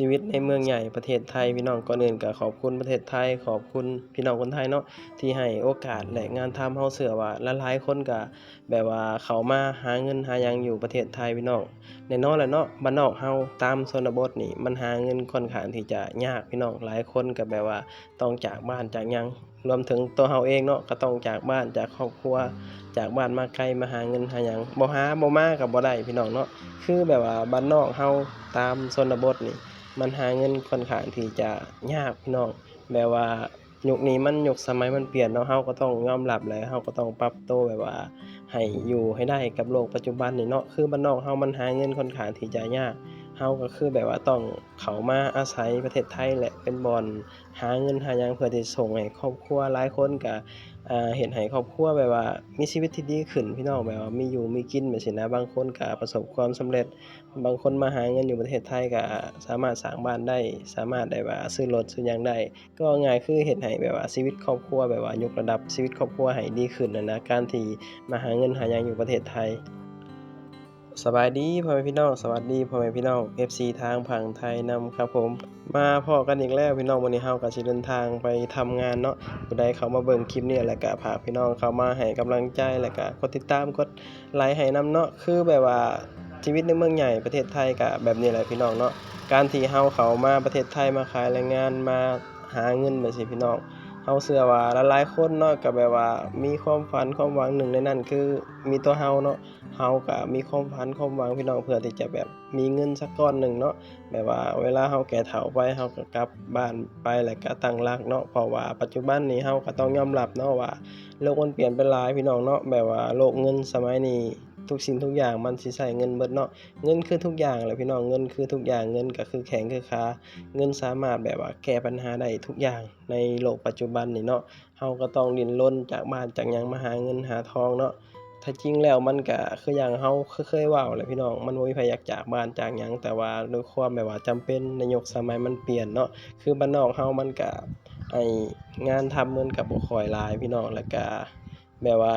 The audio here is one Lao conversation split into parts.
ຊີວິດໃນເມືອງໃຫຍ່ປະເທດໄທ ພີ່ນ້ອງ. ກ່ອນອື່ນກໍຂອບຄຸນປະເທດໄທ ຂອບຄຸນພີ່ນ້ອງຄົນໄທເນາະ ທີ່ໃຫ້ໂອກາດ ແລະ ງານທຳ. ເຮົາເຊື່ອວ່າຫຼາຍໆຄົນກໍແບບວ່າເຂົ້າມາຫາເງິນຫາຫຍັງຢູ່ປະເທດໄທ ພີ່ນ້ອງ. ແນ່ນອນແຫຼະເນາະ ບ້ານນອກເຮົາຕາມຊົນນະບົດນີ້ ມັນຫາເງິນຂ້ອນຂ້າງທີ່ຈະຍາກ ພີ່ນ້ອງ. ຫຼາຍຄົນກໍແບບວ່າຕ້ອງຈາກບ້ານຈາກຫຍັງ ລວມເຖິງຕົວເຮົາເອງເນາະ ກໍຕ້ອງຈາກບ້ານຈາກຄອບຄົວ ຈາກບ້ານມາໄກ ມາຫາເງິນຫາຫຍັງ ບໍ່ຫາບໍ່ມາກໍບໍ່ໄດ້ ພີ່ນ້ອງເນາະ. ຄືແບບວ່າບ້ານນອກເຮົາຕາມຊົນນະບົດນີ້ ມັນຫາເງິນຂ້ອນຂ້າງທີ່ຈະຍາກ ພີ່ນ້ອງ. ແບບວ່າຍຸກນີ້ມັນ ຍຸກສະໄໝມັນປ່ຽນເນາະ ເຮົາກໍຕ້ອງຍອມຮັບ ແລະ ເຮົາກໍຕ້ອງປັບໂຕແບບວ່າໃຫ້ຢູ່ໃຫ້ໄດ້ກັບໂລກປັດຈຸບັນນີ້ເນາະ. ຄືບ້ານນອກເຮົາມັນຫາເງິນຂ້ອນຂ້າງທີ່ຈະຍາກ ເຮົາກໍຄືແບບວ່າຕ້ອງເຂົ້າມາອາໄສປະເທດໄທ ແລະ ເປັນບ່ອນ ຫາເງິນຫາຫຍັງເພື່ອທີ່ສົ່ງໃຫ້ຄອບຄົວ. ຫຼາຍຄົນກະ ເຮັດໃຫ້ຄອບຄົວແບບວ່າມີຊີວິດທີ່ດີຂຶ້ນ ພີ່ນ້ອງ, ແບບວ່າມີຢູ່ມີກິນແບບຊີ້ນະ. ບາງຄົນກະປະສົບຄວາມສຳເລັດ, ບາງຄົນມາຫາເງິນຢູ່ປະເທດໄທກະສາມາດສ້າງບ້ານໄດ້, ສາມາດໄດ້ວ່າຊື້ລົດຊື້ຫຍັງໄດ້. ກໍເວົ້າງ່າຍຄືເຮັດໃຫ້ແບບວ່າຊີວິດຄອບຄົວແບບວ່າຍົກລະດັບຊີວິດຄອບຄົວໃຫ້ດີຂຶ້ນຫັ້ນນະ, ການທີ່ມາຫາເງິນຫາຫຍັງຢູ່ປະເທດໄທ. ສະບາຍດີພໍ່ແມ່ພີ່ນ້ອງ, ສະຫວັດດີພໍ່ແມ່ພີ່ນ້ອງ ເອັຟຊີ ທາງຝັ່ງໄທນຳຄັບຜົມ. ມາພໍ້ກັນອີກແລ້ວພີ່ນ້ອງ, ມື້ນີ້ເຮົາກໍຊິເດີນທາງໄປທຳງານເນາະ. ຜູ້ໃດເຂົ້າມາເບິ່ງຄລິບນີ້ ແລ້ວກໍຝາກພີ່ນ້ອງເຂົ້າມາໃຫ້ກຳລັງໃຈ ແລ້ວກໍກົດຕິດຕາມ ກົດໄລໃຫ້ນຳເນາະ. ຄືແບບວ່າຊີວິດໃນເມືອງໃຫຍ່ປະເທດໄທກໍແບບນີ້ແຫຼະພີ່ນ້ອງເນາະ, ການທີ່ເຮົາເຂົ້າມາປະເທດໄທ ມາຂາຍແຮງງານ ມາຫາເງິນແບບຊີ້ພີ່ນ້ອງ, ເຮົາເຊື່ອວ່າຫຼາຍໆຄົນເນາະ ກໍແບບວ່າມີຄວາມຝັນຄວາມຫວັງ, ໜຶ່ງໃນນັ້ນຄືມີຕົວເຮົາເນາະ. ເຮົາກໍມີຄວາມຝັນຄວາມຫວັງພີ່ນ້ອງ ເພື່ອທີ່ຈະແບບມີເງິນສັກກ້ອນໜຶ່ງເນາະ, ແບບວ່າເວລາເຮົາແກ່ເຖົ້າໄປ ເຮົາກໍກັບບ້ານໄປ ແລ້ວກໍຕັ້ງຫຼັກເນາະ. ເພາະວ່າປັດຈຸບັນນີ້ເຮົາກໍຕ້ອງຍອມຮັບເນາະວ່າໂລກມັນປ່ຽນໄປຫຼາຍພີ່ນ້ອງເນາະ, ແບບວ່າໂລກເງິນສະໄໝນີ້ ທຸກສິ່ງທຸກຢ່າງມັນຊິໃຊ້ເງິນເບິດເນາະ. ເງິນຄືທຸກຢ່າງແຫຼະພີ່ນ້ອງ, ເງິນຄືທຸກຢ່າງ, ເງິນກໍຄືແຂ້ງຄືຂາ, ເງິນສາມາດແບບວ່າແກ້ບັນຫາໄດ້ທຸກຢ່າງໃນໂລກປັດຈຸບັນນີ້ເນາະ. ເຮົາກໍຕ້ອງດີ້ນລົນຈາກບ້ານຈາກຫຍັງມາຫາເງິນຫາທອງເນາະ. ແທ້ຈິງແລ້ວມັນກະຄືຢ່າງເຮົາເຄີຍເວົ້າແຫຼະພີ່ນ້ອງ, ມັນບໍ່ມີໃຜຢາກຈາກບ້ານຈາກຫຍັງ, ແຕ່ວ່າດ້ວຍຄວາມແບບວ່າຈຳເປັນໃນຍຸກສະໄໝມັນປ່ຽນເນາະ. ຄືບ້ານນອກເຮົາມັນກະ ໄອ້ງານທຳມັນກະບໍ່ຄ່ອຍຫຼາຍພີ່ນ້ອງ, ແລ້ວກະແບບວ່າ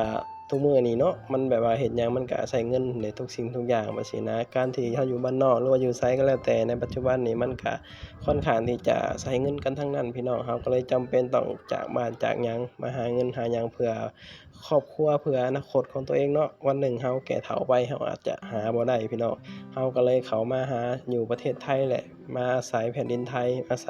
ທຸກມື້ນີ້ເນາະ ມັນແບບວ່າເຮັດຫຍັງມັນກະໃຊ້ເງິນໃນທຸກສິ່ງທຸກຢ່າງແບບຊີ້ນະ. ການທີ່ເຮົາຢູ່ບ້ານນອກ ຫຼືວ່າຢູ່ໃສກໍແລ້ວແຕ່ໃນປັດຈຸບັນນີ້ ມັນກະຂ້ອນຂ້າງທີ່ຈະໃຊ້ເງິນກັນທັງນັ້ນພີ່ນ້ອງ. ເຮົາກໍເລີຍຈຳເປັນຕ້ອງຈາກບ້ານຈາກຫຍັງ ມາຫາເງິນຫາຫຍັງເພື່ອຄອບຄົວ ເພື່ອອະນາຄົດຂອງຕົວເອງເນາະ. ວັນໜຶ່ງເຮົາແກ່ເຖົ້າໄປ ເຮົາອາດຈະຫາບໍ່ໄດ້ພີ່ນ້ອງ, ເຮົາກໍເລີຍເຂົ້າມາຫາຢູ່ປະເທດໄທແຫຼະ, ມາອາໄສແຜ່ນດິນໄທ ອາໄສ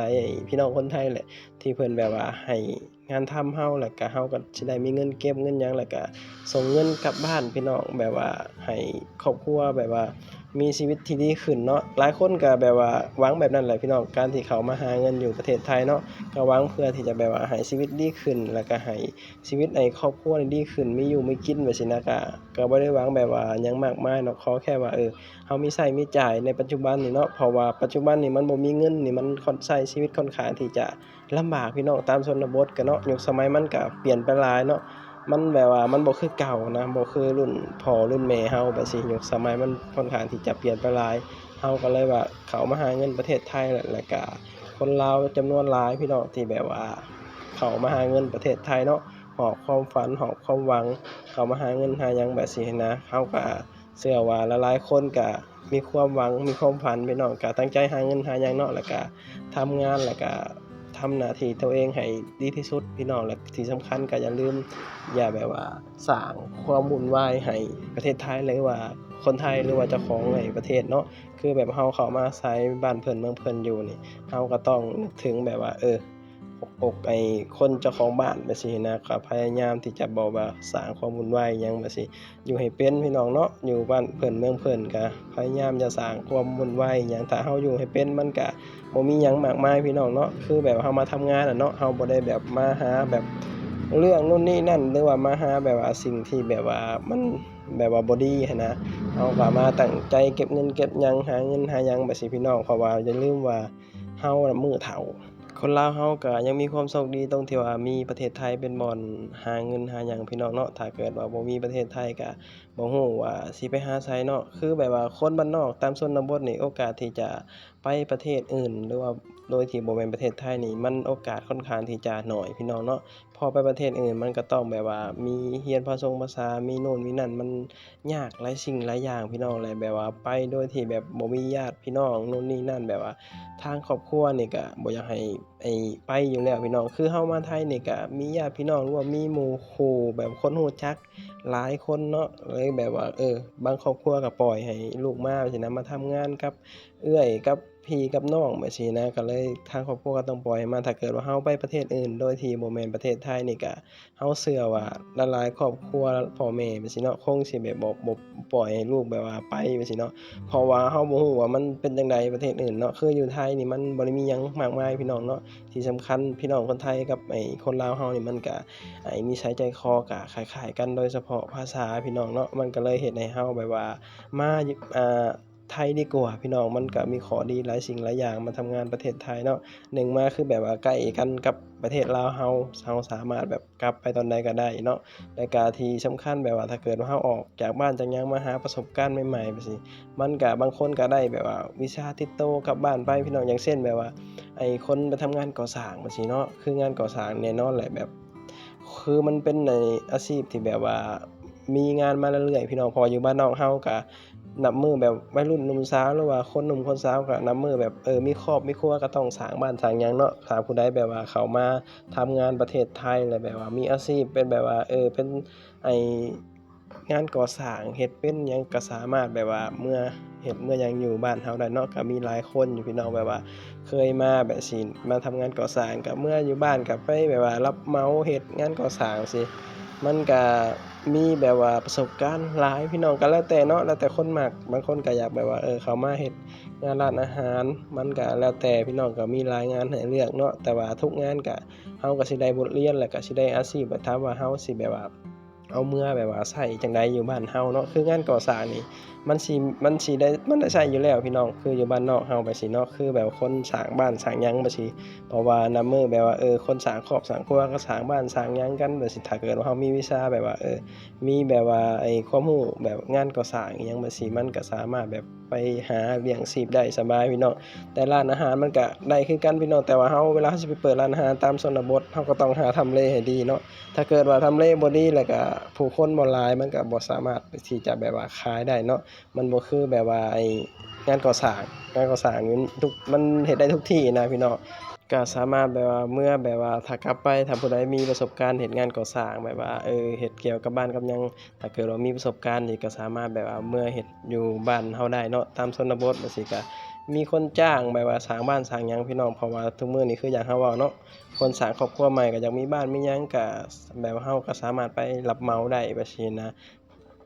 ພີ່ນ້ອງຄົນໄທແຫຼະ ທີ່ເພິ່ນແບບວ່າໃຫ້ງານທຳເຮົາ, ແລ້ວກະເຮົາກໍຊິໄດ້ມີເງິນເກັບເງິນຫຍັງ ແລ້ວກະສົ່ງເງິນກັບບ້ານພີ່ນ້ອງ, ແບບວ່າໃຫ້ຄອບຄົວແບບວ່າມີຊີວິດທີ່ດີຂຶ້ນເນາະ. ຫຼາຍຄົນກໍແບບວ່າຫວັງແບບນັ້ນແຫຼະພີ່ນ້ອງ, ການທີ່ເຂົ້າມາຫາເງິນຢູ່ປະເທດໄທເນາະ ກໍຫວັງເພື່ອທີ່ຈະແບບວ່າໃຫ້ຊີວິດດີຂຶ້ນ ແລ້ວກໍໃຫ້ ຊີວິດໃນຄອບຄົວນີ້ດີຂຶ້ນ ມີຢູ່ມີກິນແບບຊີ້ນະ. ກະ ກະບໍ່ໄດ້ຫວັງແບບວ່າຫຍັງມາກມາຍເນາະ, ຂໍແຄ່ວ່າ ເອີ ເຮົາມີໃຊ້ມີຈ່າຍໃນປັດຈຸບັນນີ້ເນາະ. ເພາະວ່າປັດຈຸບັນນີ້ມັນບໍ່ມີເງິນນີ້ ມັນຂ້ອນ ໃຊ້ຊີວິດຂ້ອນຂ້າງທີ່ຈະລຳບາກພີ່ນ້ອງ, ຕາມຊົນນະບົດກະເນາະ ຍຸກສະໄໝມັນກະປ່ຽນໄປຫຼາຍເນາະ. ມັນແບບວ່າມັນບໍ່ຄືເກົ່ານະ, ບໍ່ຄືລຸ້ນພໍ່ລຸ້ນແມ່ເຮົາແບບຊີ້, ຍຸກສະໄໝມັນຂ້ອນຂ້າງທີ່ຈະປ່ຽນໄປຫຼາຍ. ເຮົາກໍເລີຍວ່າເຂົ້າມາຫາເງິນປະເທດໄທແຫຼະ, ແລ້ວກະຄົນລາວຈຳນວນຫຼາຍພີ່ນ້ອງ ທີ່ແບບວ່າເຂົ້າມາຫາເງິນປະເທດໄທເນາະ. ຫອບຄວາມຝັນ ຫອບຄວາມຫວັງ ເຂົ້າມາຫາເງິນຫາຫຍັງແບບຊີ້ຫັ້ນນະ. ເຮົາກະເຊື່ອວ່າຫຼາຍໆຄົນກະມີຄວາມຫວັງ ມີຄວາມຝັນພີ່ນ້ອງ, ກະຕັ້ງໃຈຫາເງິນຫາຫຍັງເນາະ, ແລ້ວກະທຳງານ ແລ້ວກະທຳໜ້າທີ່ຕົວເອງໃຫ້ດີທີ່ສຸດພີ່ນ້ອງ. ແລະ ທີ່ສຳຄັນກະຢ່າລືມ ຢ່າແບບວ່າສ້າງຄວາມວຸ່ນວາຍໃຫ້ປະເທດໄທ ຫຼືວ່າຄົນໄທ ຫຼືວ່າເຈົ້າຂອງໃນປະເທດເນາະ. ຄືແບບເຮົາເຂົ້າມາອາໄສບ້ານເພິ່ນເມືອງເພິ່ນຢູ່ນີ້ ເຮົາກໍຕ້ອງນຶກເຖິງແບບວ່າ ເອີ ອົກໄອ້ຄົນເຈົ້າຂອງບ້ານແບບຊີ້ນະ, ກໍພະຍາຍາມທີ່ຈະບໍ່ວ່າສ້າງຄວາມວຸ່ນວາຍຫຍັງແບບຊີ້. ຢູ່ໃຫ້ເປັນພີ່ນ້ອງເນາະ, ຢູ່ບ້ານເພິ່ນເມືອງເພິ່ນ ກໍພະຍາຍາມຢ່າສ້າງຄວາມວຸ່ນວາຍຫຍັງ. ຖ້າເຮົາຢູ່ໃຫ້ເປັນ ມັນກະບໍ່ມີຫຍັງມາກມາຍພີ່ນ້ອງເນາະ. ຄືແບບເຮົາມາທຳງານນະເນາະ, ເຮົາບໍ່ໄດ້ແບບມາຫາແບບເລື່ອງໂນ່ນນີ້ນັ້ນ ຫຼືວ່າມາຫາແບບວ່າສິ່ງທີ່ແບບວ່າມັນ ແບບວ່າບໍ່ດີຫັ້ນນະ. ເຮົາກໍມາຕັ້ງໃຈເກັບເງິນເກັບຫຍັງ ຫາເງິນຫາຫຍັງແບບຊີ້ພີ່ນ້ອງ, ເພາະວ່າຢ່າລືມວ່າເຮົານະມື້ເຖົ້າ. ຄົນລາວເຮົາກໍຍັງມີຄວາມໂຊກດີຕົງທີ່ວ່າມີປະເທດໄທເປັນບ່ອນຫາເງິນຫາຫຍັງພີ່ນ້ອງເນາະ. ຖ້າເກີດວ່າບໍ່ມີປະເທດໄທກໍບໍ່ຮູ້ວ່າຊິໄປຫາໃສເນາະ. ຄືແບບວ່າຄົນບ້ານນອກຕາມຊົນນະບົດນີ້ ໂອກາດທີ່ຈະ ໄປປະເທດອື່ນ ຫຼືວ່າໂດຍທີ່ບໍ່ແມ່ນປະເທດໄທນີ້ ມັນໂອກາດຄ່ອນຂ້າງທີ່ຈະໜ້ອຍພີ່ນ້ອງເນາະ. ພໍໄປປະເທດອື່ນມັນກໍຕ້ອງແບບວ່າມີຮຽນພາຊົງພາສາ ມີໂນ່ນມີນັ້ນ ມັນຍາກຫຼາຍສິ່ງຫຼາຍຢ່າງພີ່ນ້ອງ. ແລະແບບວ່າໄປໂດຍທີ່ແບບບໍ່ມີຍາດພີ່ນ້ອງໂນ່ນນີ້ນັ້ນ ແບບວ່າທາງຄອບຄົວນີ້ກໍບໍ່ຢາກໃຫ້ ໄອ້ ໄປຢູ່ແລ້ວພີ່ນ້ອງ. ຄືເຮົາມາໄທນີ້ກະມີຍາດພີ່ນ້ອງ ຫຼືວ່າມີໝູ່ຄູ່ແບບຄົນຮູ້ຈັກຫຼາຍຄົນເນາະ ເລີຍແບບວ່າ ເອີ ບາງຄອບຄົວກະປ່ອຍໃຫ້ລູກມາຊີ້ນະ ມາທຳງານກັບເອື້ອຍກັບພີ່ກັບນ້ອງແບບຊີ້ນະ ກະເລີຍທາງຄອບຄົວກະຕ້ອງປ່ອຍໃຫ້ມາ. ຖ້າເກີດວ່າເຮົາໄປປະເທດອື່ນໂດຍທີ່ບໍ່ແມ່ນປະເທດໄທນີ້ກະ ເຮົາເຊື່ອວ່າຫຼາຍໆຄອບຄົວ ພໍ່ແມ່ແບບຊີ້ເນາະ ຄົງຊິແບບບໍ່ ບໍ່ປ່ອຍໃຫ້ລູກແບບວ່າໄປແບບຊີ້ເນາະ ເພາະວ່າເຮົາບໍ່ຮູ້ວ່າມັນເປັນຈັ່ງໃດປະເທດອື່ນເນາະ. ຄືຢູ່ໄທນີ້ມັນບໍ່ໄດ້ມີຫຍັງມາກມາຍພີ່ນ້ອງເນາະ. ທີ່ສຳຄັນພີ່ນ້ອງຄົນໄທກັບໄອ້ຄົນລາວເຮົານີ້ ມັນກະ ໄອ້ນິໄສໃຈຄໍກະຄ້າຍໆກັນ ໂດຍສະເພາະພາສາພີ່ນ້ອງເນາະ. ມັນກະເລີຍເຮັດໃຫ້ເຮົາແບບວ່າມາ ອ່າ ໄທດີກວ່າພີ່ນ້ອງ. ມັນກະມີຂໍ້ດີຫຼາຍສິ່ງຫຼາຍຢ່າງມາທຳງານປະເທດໄທເນາະ. ໜຶ່ງມາຄືແບບວ່າໃກ້ກັນກັບປະເທດລາວເຮົາ ເຮົາສາມາດແບບ ກັບໄປຕອນໃດກໍໄດ້ເນາະ. ແລະກະທີ່ສຳຄັນແບບວ່າ ຖ້າເກີດວ່າເຮົາອອກຈາກບ້ານຈາກຫຍັງມາຫາປະສົບການໃໝ່ໆແບບຊີ້ ມັນກະ ບາງຄົນກະໄດ້ແບບວ່າວິຊາຕິດໂຕກັບບ້ານໄປພີ່ນ້ອງ. ຢ່າງເຊັ່ນແບບວ່າ ໄອ້ຄົນໄປທຳງານກໍ່ສ້າງແບບຊີ້ເນາະ ຄືງານກໍ່ສ້າງແນ່ນອນແຫຼະ ແບບ ຄືມັນເປັນ ໄອ້ ອາຊີບທີ່ແບບວ່າມີງານມາເລື້ອຍໆພີ່ນ້ອງ. ເພາະວ່າຢູ່ບ້ານນອກເຮົາກະ ນັບມື້ແບບໄວລຸ້ນໜຸ່ມສາວ ຫຼືວ່າຄົນໜຸ່ມຄົນສາວກໍນັບມື້ແບບ ເອີ ມີຄອບມີຄົວ ກໍຕ້ອງສ້າງບ້ານສ້າງຫຍັງເນາະ. ຖ້າຜູ້ໃດແບບວ່າເຂົ້າມາທຳງານປະເທດໄທ ແລ້ວແບບວ່າມີອາຊີບເປັນແບບວ່າ ເອີ ເປັນໄອ້ງານກໍ່ສ້າງ ເຮັດເປັນຫຍັງ ກໍສາມາດແບບວ່າເມືອເຮັດເມືອຫຍັງຢູ່ບ້ານເຮົາໄດ້ເນາະ. ກໍມີຫຼາຍຄົນຢູ່ພີ່ນ້ອງ ແບບວ່າເຄີຍມາແບບຊີ້ ມາທຳງານກໍ່ສ້າງ ກໍເມືອຢູ່ບ້ານ ກໍໄປແບບວ່າຮັບເໝົາເຮັດງານກໍ່ສ້າງຊີ້ ມັນກະມີແບບວ່າປະສົບການຫຼາຍພີ່ນ້ອງ. ກະແລ້ວແຕ່ເນາະ ແລ້ວແຕ່ຄົນມັກ. ບາງຄົນກະຢາກແບບວ່າ ເອີ ເຂົ້າມາເຮັດງານຮ້ານອາຫານ ມັນກະແລ້ວແຕ່ພີ່ນ້ອງ ກະມີຫຼາຍງານໃຫ້ເລືອກເນາະ. ແຕ່ວ່າທຸກງານກະ ເຮົາກະຊິໄດ້ບົດຮຽນ ແລ້ວກະຊິໄດ້ອາຊີບ. ແຕ່ຖາມວ່າເຮົາຊິແບບວ່າເອົາເມືອແບບວ່າໃຊ້ຈັ່ງໃດຢູ່ບ້ານເຮົາເນາະ ຄືງານກໍ່ສ້າງນີ້ ມັນຊິ ມັນຊິໄດ້ ມັນໄດ້ໃຊ້ຢູ່ແລ້ວພີ່ນ້ອງ. ຄືຢູ່ບ້ານນອກເຮົາແບບຊີ້ເນາະ ຄືແບບຄົນສ້າງບ້ານສ້າງຫຍັງແບບຊີ້ ເພາະວ່ານັບມື້ແບບວ່າ ເອີ ຄົນສ້າງຄອບສ້າງຄົວ ກໍສ້າງບ້ານສ້າງຫຍັງກັນແບບຊີ້. ຖ້າເກີດວ່າເຮົາມີວິຊາແບບວ່າ ເອີ ມີແບບວ່າໄອ້ຄວາມຮູ້ແບບງານກໍ່ສ້າງອີ່ຫຍັງແບບຊີ້ ມັນກໍສາມາດແບບໄປຫາລ້ຽງຊີບໄດ້ສະບາຍພີ່ນ້ອງ. ແຕ່ຮ້ານອາຫານມັນກໍໄດ້ຄືກັນພີ່ນ້ອງ ແຕ່ວ່າເຮົາ ເວລາເຮົາຊິໄປເປີດຮ້ານອາຫານຕາມຊົນນະບົດ ເຮົາກໍຕ້ອງຫາທຳເລໃຫ້ດີເນາະ. ຖ້າເກີດວ່າທຳເລບໍ່ດີ ແລ້ວກໍຜູ້ຄົນບໍ່ຫຼາຍ ມັນກໍບໍ່ສາມາດທີ່ຈະແບບວ່າຂາຍໄດ້ເນາະ. ມັນບໍ່ຄືແບບວ່າໄອ້ງານກໍ່ສ້າງ ງານກໍ່ສ້າງນີ້ທຸກ ມັນເຮັດໄດ້ທຸກທີ່ນະພີ່ນ້ອງ. ກໍສາມາດແບບວ່າເມືອ ແບບວ່າຖ້າກັບໄປ ຖ້າຜູ້ໃດມີປະສົບການເຮັດງານກໍ່ສ້າງ ແບບວ່າ ເອີ ເຮັດກ່ຽວກັບບ້ານກັບຫຍັງ ຖ້າເກີດວ່າມີປະສົບການນີ້ ກໍສາມາດແບບວ່າເມືອເຮັດຢູ່ບ້ານເຮົາໄດ້ເນາະ ຕາມຊົນນະບົດຈັ່ງຊີ້ ກໍມີຄົນຈ້າງແບບວ່າສ້າງບ້ານສ້າງຫຍັງພີ່ນ້ອງ. ເພາະວ່າທຸກມື້ນີ້ຄືຢ່າງເຮົາເວົ້າເນາະ ຄົນສ້າງຄອບຄົວໃໝ່ກໍຢາກມີບ້ານມີຫຍັງ ກໍແບບເຮົາກໍສາມາດໄປຮັບເໝົາໄດ້ແບບຊີ້ນະ.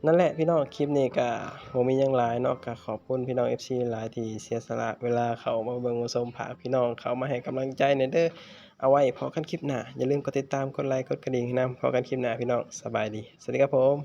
ນັ້ນແຫຼະພີ່ນ້ອງ ຄລິບນີ້ກະບໍ່ມີຫຍັງຫຼາຍເນາະ ກະຂອບຄຸນພີ່ນ້ອງເອັຟຊີຫຼາຍທີ່ເສຍສະຫຼະເວລາເຂົ້າມາເບິ່ງມາຊົມ ຝາກພີ່ນ້ອງເຂົ້າມາໃຫ້ກຳລັງໃຈແດ່ເດີ້. ເອົາໄວ້ພໍ້ກັນຄລິບໜ້າ ຢ່າລືມກົດຕິດຕາມ ກົດໄລ ກົດກະດິ່ງໃຫ້ນຳ. ພໍ້ກັນຄລິບໜ້າພີ່ນ້ອງ ສະບາຍດີ ສະຫວັດດີຄັບຜົມ.